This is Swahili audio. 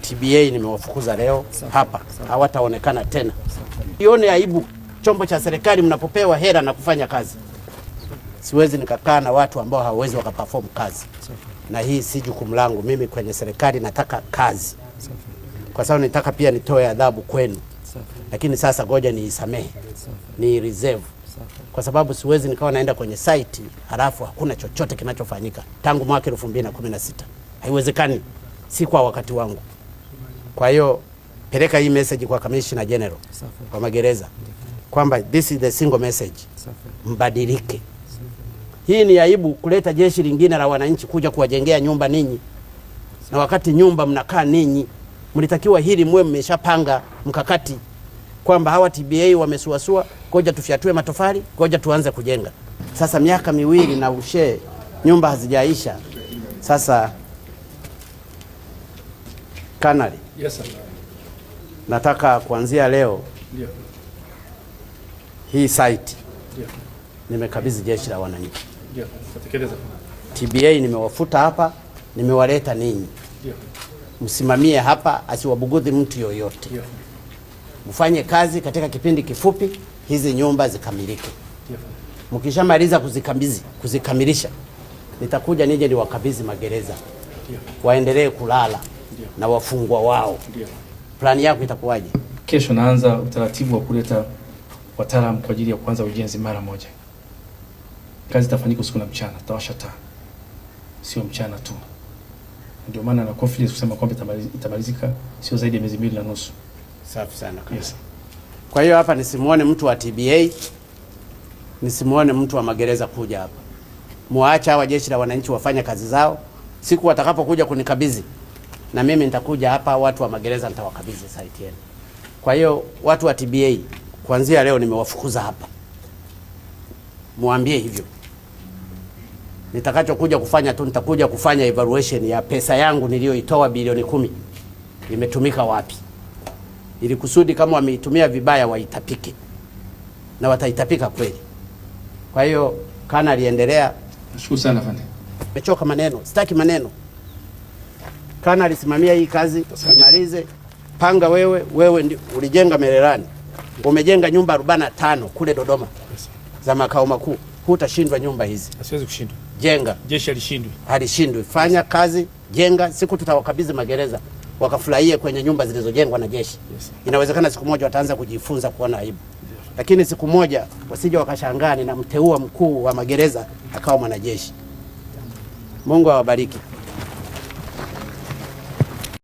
TBA nimewafukuza leo hapa, hawataonekana tena. Ione aibu chombo cha serikali mnapopewa hela na kufanya kazi. Siwezi nikakaa na watu ambao hawawezi wakaperform kazi, na hii si jukumu langu mimi kwenye serikali. Nataka kazi, kwa sababu nitaka pia nitoe adhabu kwenu, lakini sasa ngoja niisamehe, ni reserve, kwa sababu siwezi nikawa naenda kwenye site halafu hakuna chochote kinachofanyika tangu mwaka 2016. Haiwezekani, si kwa wakati wangu. Kwa hiyo peleka hii message kwa Commissioner General wa magereza kwamba this is the single message, mbadilike. Hii ni aibu kuleta jeshi lingine la wananchi kuja kuwajengea nyumba ninyi, na wakati nyumba mnakaa ninyi. Mlitakiwa hili muwe mmeshapanga mkakati kwamba hawa TBA wamesuasua, ngoja tufyatue matofali, ngoja tuanze kujenga. Sasa miaka 2 na ushee nyumba hazijaisha. Sasa Kanali, Yes, sir. Nataka kuanzia leo hii site nimekabidhi jeshi la wananchi. Ndio. Tatekeleza. TBA nimewafuta hapa, nimewaleta ninyi msimamie hapa, asiwabugudhi mtu yoyote. Mfanye kazi katika kipindi kifupi, hizi nyumba zikamilike. Mkishamaliza kuzikamilisha, nitakuja nije niwakabidhi magereza waendelee kulala na wafungwa wao. Plani yako itakuwaje? Kesho naanza utaratibu wa kuleta wataalamu kwa ajili ya kuanza ujenzi mara moja. Kazi itafanyika usiku na mchana, tutawasha taa, sio mchana tu. Ndio maana na confidence kusema kwamba itamalizika sio zaidi ya miezi 2.5. Safi sana. Yes. Kwa hiyo hapa nisimuone mtu wa TBA, nisimuone mtu wa magereza kuja hapa. Muache hawa jeshi la wananchi wafanye kazi zao. Siku watakapokuja kunikabidhi, na mimi nitakuja hapa, watu wa magereza nitawakabidhi site yenu. Kwa hiyo watu wa TBA kuanzia leo nimewafukuza hapa, muambie hivyo. Nitakachokuja kufanya tu, nitakuja kufanya evaluation ya pesa yangu niliyoitoa bilioni 10 imetumika wapi, ili kusudi kama wameitumia vibaya waitapike, na wataitapika kweli. Kwa hiyo kana aliendelea. Nashukuru sana afande. Nimechoka maneno, sitaki maneno. Kana alisimamia hii kazi, imalize. Panga wewe, wewe ndi ulijenga Mererani. Umejenga nyumba 45 kule Dodoma za makao makuu. Hutashindwa nyumba hizi. Siwezi kushindwa. Jenga. Jeshi halishindwi. Halishindwi. Fanya kazi, jenga. Siku tutawakabidhi magereza wakafurahie kwenye nyumba zilizojengwa na jeshi. Inawezekana siku moja wataanza kujifunza kuona aibu. Lakini siku moja wasije wakashangaa ninamteua mkuu wa magereza akawa mwanajeshi. Mungu awabariki.